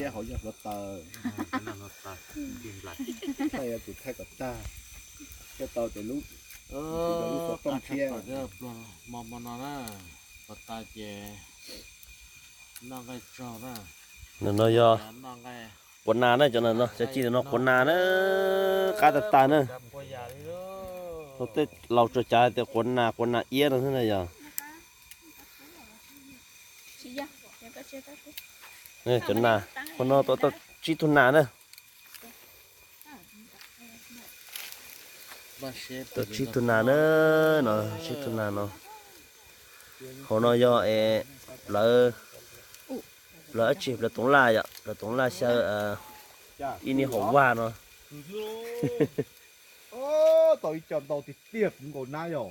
Thiab hauv yog hluav taws, thaij yog tus thaij kom tag, thiaj tau cov lub, cov lub xov tooj thiab. Pluag hmo hmo no na, hluav taws ces noj nqaij tsaug na. No yog quav nas na, cov no cov ci no quav nas na, qab tag tag na. Tej laus tsuas cav tias quav nas, quav nas iab no xwb na yog. Cov nas, hmo no tau tsib tug nas na. Tau tsib tug nas na, no tsib tug nas no. Hauv no yog es plawv, plawv dab tsi, plawv toov laj yom, plawv toov laj xyaw ib niag hauv vaj no. Tau ib co ntau tiag tiag kuv nkaus nab yom.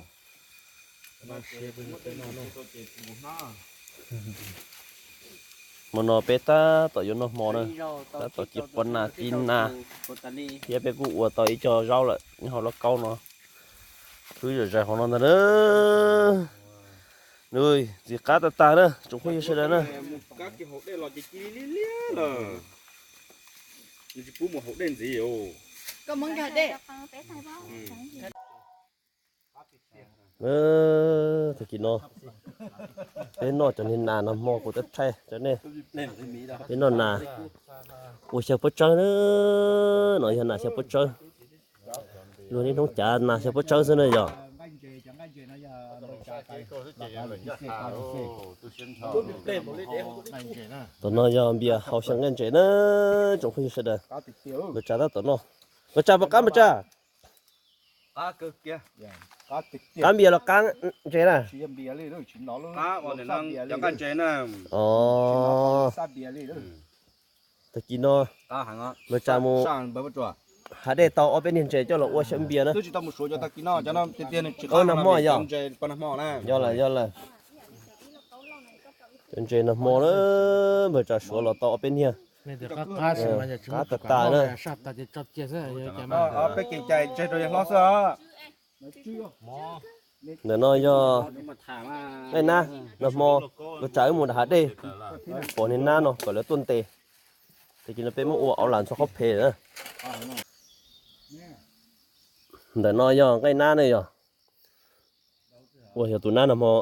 Hmo no peb tab tom yuav noj hmo na, tab tom ci quav nas ci nas, thiab peb kuj ua tau ib co zaub lawm nyob hauv lauj kaub no. Khwb zom zaws hauv no ntag na. Ntxim qab tag tag na tsoom phooj ywg sawv daws na. Tag kis no peb noj cov niag nas no hmo kuv twb thaij cov nej. Peb noj nas ua xyaw pob tsawb na, no yog nas xyaw pob tsawb. Luag niaj hnub cav nas xyaw pob tsawb xwb na yog. Tom no yog npias hau xyaw nqaij ntses na, tsoom phooj ywg sawv daws. Npawg Tsav tab tom noj. Npawg Tsav puas qab npawg Tsav? Qab npias los qab ntses na? Tag kis no npawg Tsav mus hav dej tau ob peb niag ntses coj los ua xyaw npias na. Nag hmo yog. Yog lawm yog lawm. Cov ntses nag hmo na, npawg Tsav suav los tau ob peb niag. Qab tas tas na. Ntawm no yog nqaij nab, nag hmo npawg Tsav wb mus nram hav dej pom niag nab no kom lawv tuaj ntes. Tag kis no peb muab ua auv lam ntxhua qhob phem na. Ntawm no yog nqaij nab ne yog. Ua yog tus nab nag hmo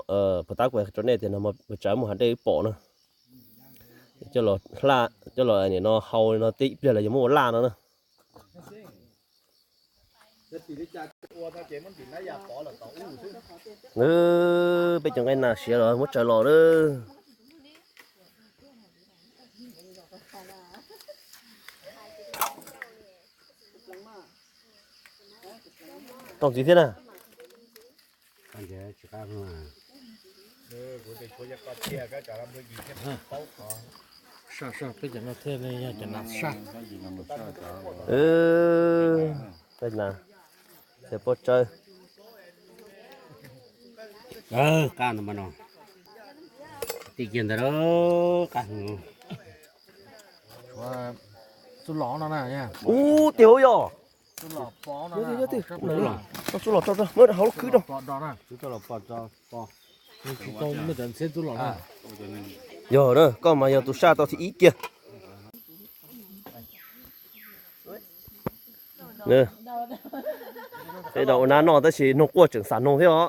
puag ta kuv hais rau nej tias nag hmo npawg Tsav mus hav dej wb pom na. Coj los hla, coj los nim no hau no tib pliag los yog muab ua laj no na. Peb cov nqaij nas siav los muab tsaws los na. Tau ntxiv thiab na. Peb cov nas, peb nas, xyaw pob tsawb. Qab no, tij kiag ntawd qab. Ub, tiag hauv yog. Txuj los, txuj los, muab hauv lub khwb rau. Yog na, koj mas yog tus saj tau thib ib kiag. Peb rau ua nab noj tab sis noog quaj tseem xam noog thiab os.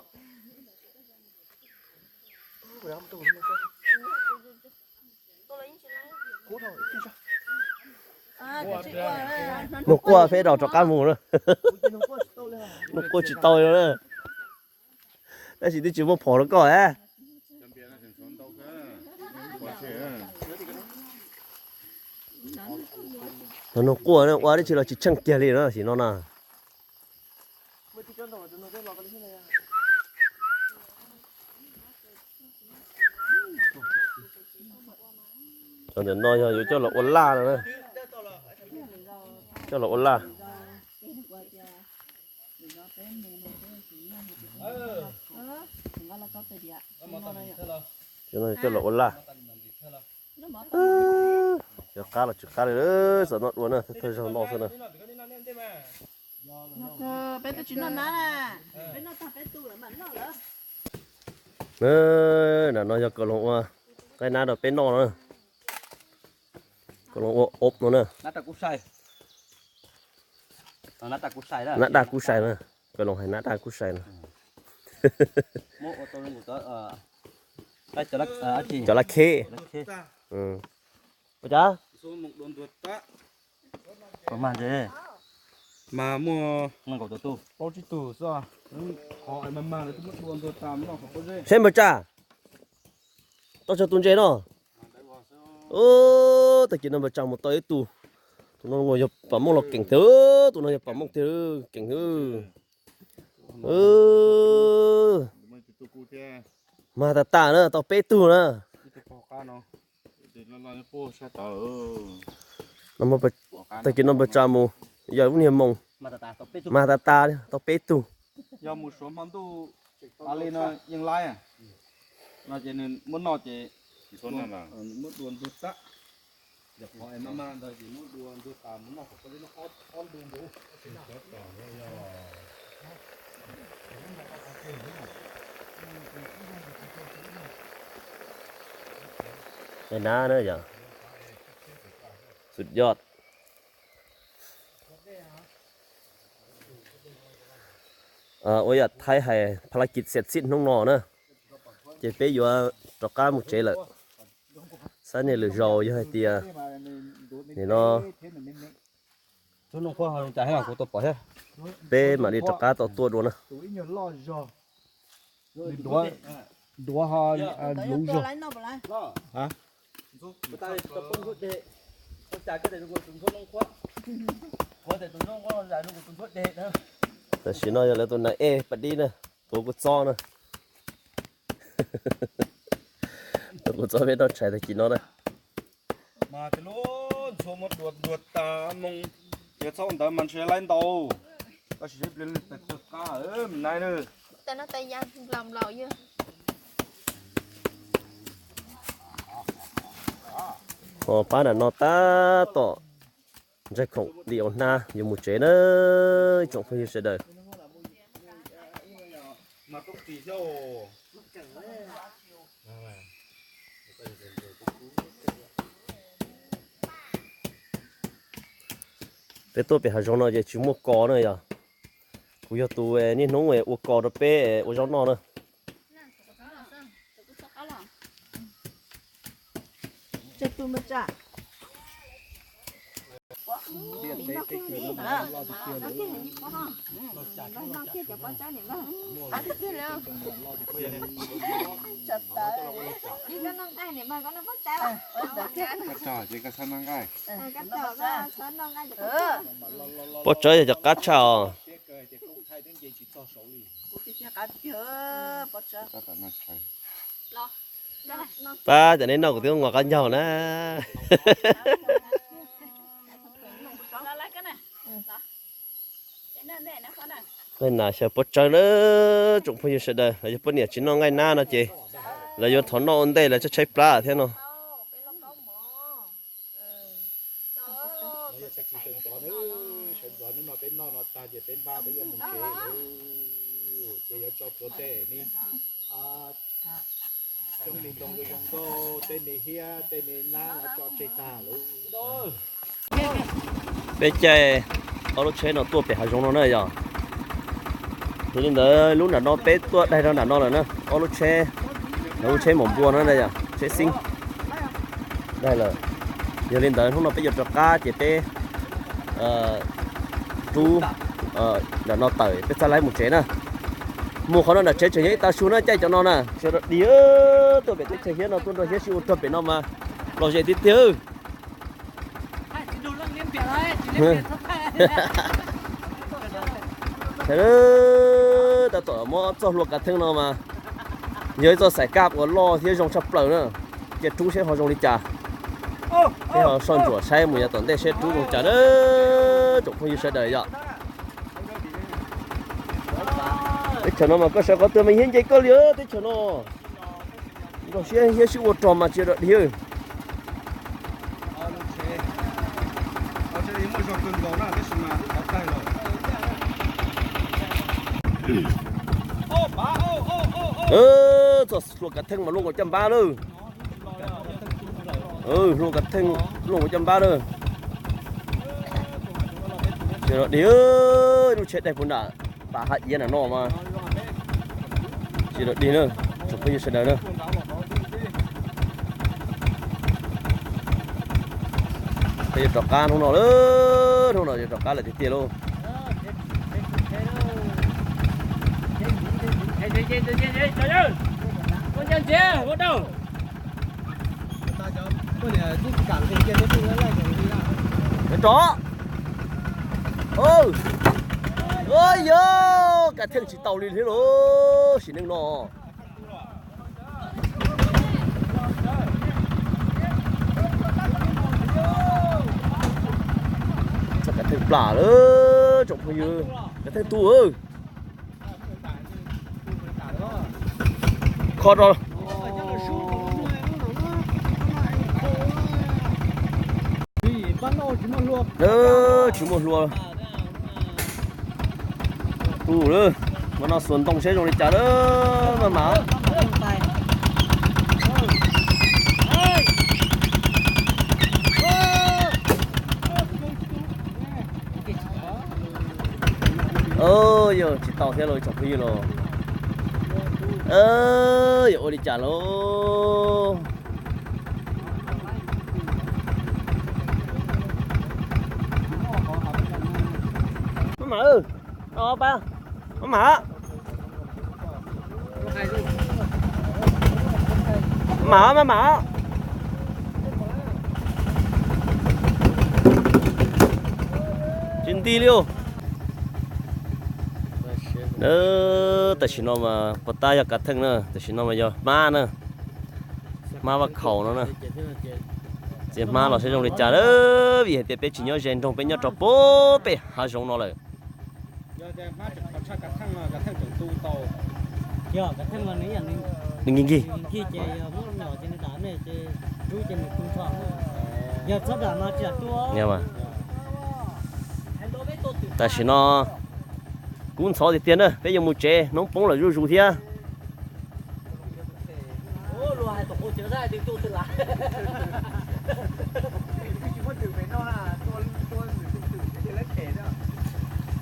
Noog quaj peb rau rov qab mus na. Noog quaj tsis tau li na. Tab sis twb tsis muaj phom rau koj a. Noog quaj ua dab tsi los tsis tsheej kiag li no sim no na. Cov ntawm no yog yuav coj los ua laj no na. Coj los ua laj. Coj los ua laj. Yog qab los tsis qab li, xav noj dua na, thawj zaug no xwb na. Ntawm no yog kom los ua nqaij nab rau peb noj no. Koj los ua ob no na. Nab daj kub sai na, koj los hais nab daj kub sai no. Cov lab kheb. Ua cas? Saib npawg Tsa, tau tsis tus ntses no. Tag kis no npawg Tsa mus tau ib tug. Tus no yog pam mooj los keem tiag, tus no yog pam mooj tiag, keem. Mag tas tas na, tau peb tug na. Tag kis no npawg Tsa mus yog lub niag moos, mag tas tas tau peb tug. Yog mus suav hmo ntuj li no yeej laib no ces nws muab noj ces muab dua ntug tag. Yog qhov es maj maj ntawd ces muab dua ntug tas mus noj kom peb ob ntug nkaus. Nab na yog sut yoj. Ua yam Thaib hais pha la kis xiam txhij hnub no na, ces peb yuav rov qab mus tsev lawm. Xab niag lwm zaus yog hais tias nim no peb mam li rov qab tau tuaj dua na. Duav ho luv zog. Tam sim no yog lawv tus nas ej pas dib na, tuav kuv txob na. Tuav kuv txob peb noj tshais tag kis no na. Mas tes lub ntxhua muab dua dua tas moo, yog txhob ua ntawd mas ntshe laib ntau. Koj sim seb pliag lwg tes tuag qab, me nai na. Ho pab nram no tab tom ntsaig khoom di au hnab yuav mus tsev na, ib tsoom phooj ywg sawv daws. Peb tuaj pem hav zoov no ces tsis muaj kos na yog. Kuv yog tus niaj hnub ua kos rau peb ua zaub noj na. Pob tsawb yog cov qab tshaj os. Pab cov neb noj kuv twb nqos qab ncaug na. Nqaij nas xyaw pob tsawb na, tsoom phooj ywg sawv daws, lawv yog poj niam tsis noj nqaij nab no ces lawv yuav thov noj ua ntej lawv tshaib tshaib plab thiab no. Sawv ntxov, sawv ntxov hnub no peb noj no tag ces peb npaj peb yuav mus tsev lawm, ces yuav tso plhuav tej me coob me ntoo zoo zoo nkauj, tej me hiab tej me nab no tso tseg tag lawm. Peb caij ob lub tsheb no tuaj pem hav zoov no na yog. Yog li ntawd lub nram no peb tuaj daig rau nram no lawm na, ob lub tsheb, lub tsheb maum npua no na yog tsheb xib daig lawm. Yog li ntawd hnub no peb yuav rov qab ces peb rub nram no tawm peb txhaj laib mus tsev na. Mus qhov no nram tsev tseem yog ib tag su na, caij cov no na tsis dog dig. Tuaj pem teb chaws Hiab no tuaj nrog Hiab sib ua rog pem no mas lom zem tiag tiag. Tab tom muab txoj hlua kav theej no mas yog ib txoj xaim kaj uas loj thiab zoo tshaj plaws na. Cia rub seb ho zoo li cas, seb ho soj ntsuam saib mus yav tom ntej seb rub zoo cas na, tsoom phooj ywg sawv daws yom. Teb chaws no mas koj sawv qhov twg mas Hiab nce koj li teb chaws no. Nrog Hiab sib ua rog mas tsis dog dig. Txoj hlua kav theej mas luaj nkaus caj npab lawm. Hluas Kav Theej, Hluas Huv Caj Npab na. Sawv daws dig, lub tsheb daig puag nram pas hav iav nram no mas. Sawv daws dig na, tsoom phooj ywg sawv daws na. Peb yuav rov qab hnub no lawm, hnub no yuav rov qab lawm tiag tiag lauj. Rov. Yog, Kav Theej tsis tau li thiab lauj, sim neej no. Kav Theej plam lawm tsoom phooj ywg, Kav Theej tu. Kho rau. Tsis muaj hlua. Tu lawm, mas no xuas ntoo seb zoo li cas lawm, maj mam. Yog tsis tau thiab lauj tsoom phooj ywg lauj. Yog ua li cas lauj? Maj mam, maj mam, maj mam, maj mam. Tsis nti li os. Tam sim no mas puas tab yog Kav Theej na, tam sim no mas yog hmab na, hmab vaj khaum no na. Txiav hmab los saib zoo li cas lawm, vim hais tias peb tsis nyob ze nroog, peb nyob rau puag pem hav zoov no lawm. Nws nkig nkig. Tam sim no kub ntxhov tiag tiag na, peb yuav mus tsev, hnub poob los zuj zus thiab.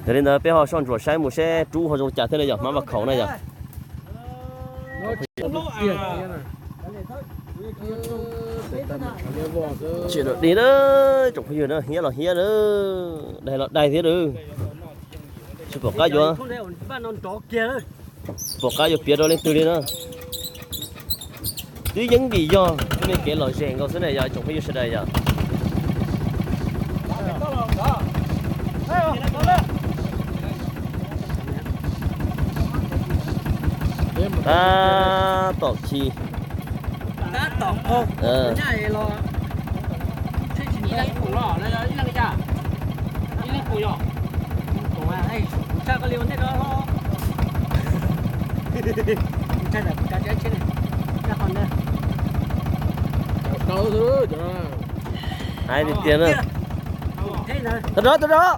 Yog li ntawd peb ho soj ntsuam saib mus seb rub ho zoo cas thiab na yog hmab vaj khaum na yog. Tsis dam dig na, tsoom phooj ywg na, hiab los hiab na, daig los daig thiab na. Tsis pom qab yuav, pom qab yuav piav rau leej twg li na. Twb yeej vim yog nej kev lom zem nkaus xwb ne yog tsoom phooj ywg sawv daws yog. Tab tom khi. Hais tiag tiag na. Tau rov, tau rov.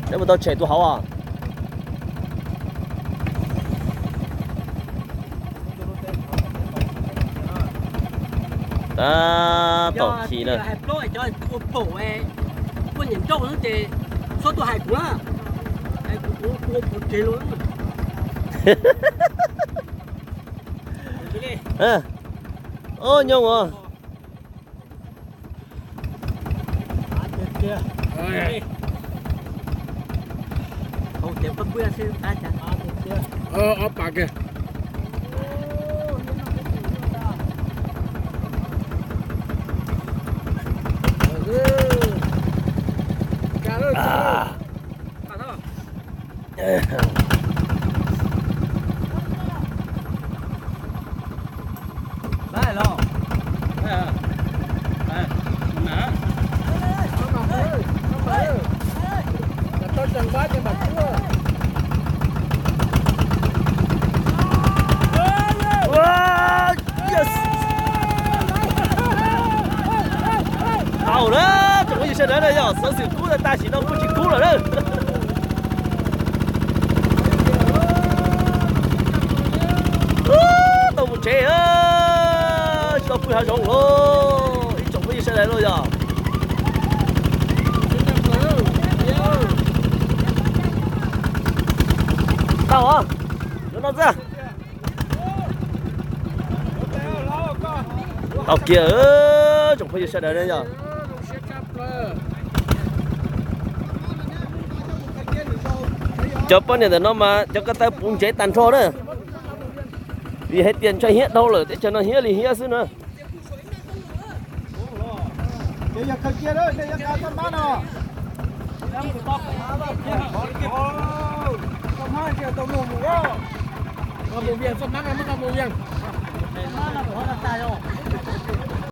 Peb mus tau tshem tus hauv os. Tab tom khi na. Ua nyob os. Ob pas kiag. Tau lawm, tsoom phooj ywg sawv daws na yog xov xwm kub tag tam sim no kuj tsis kub lawm na. Tau mus Tsis tau pw hav zoov los ib tsoom phooj ywg sawv daws los yog. Tau os, no xwb. Tau kiag tsoom phooj ywg sawv daws yog. Cov poj niam ntawm no mas cov ko taw puv ntsev tag nrho na. Vim hais tias ntshai hiab dhau lawm, teb chaws no hiab li hiab xwb na.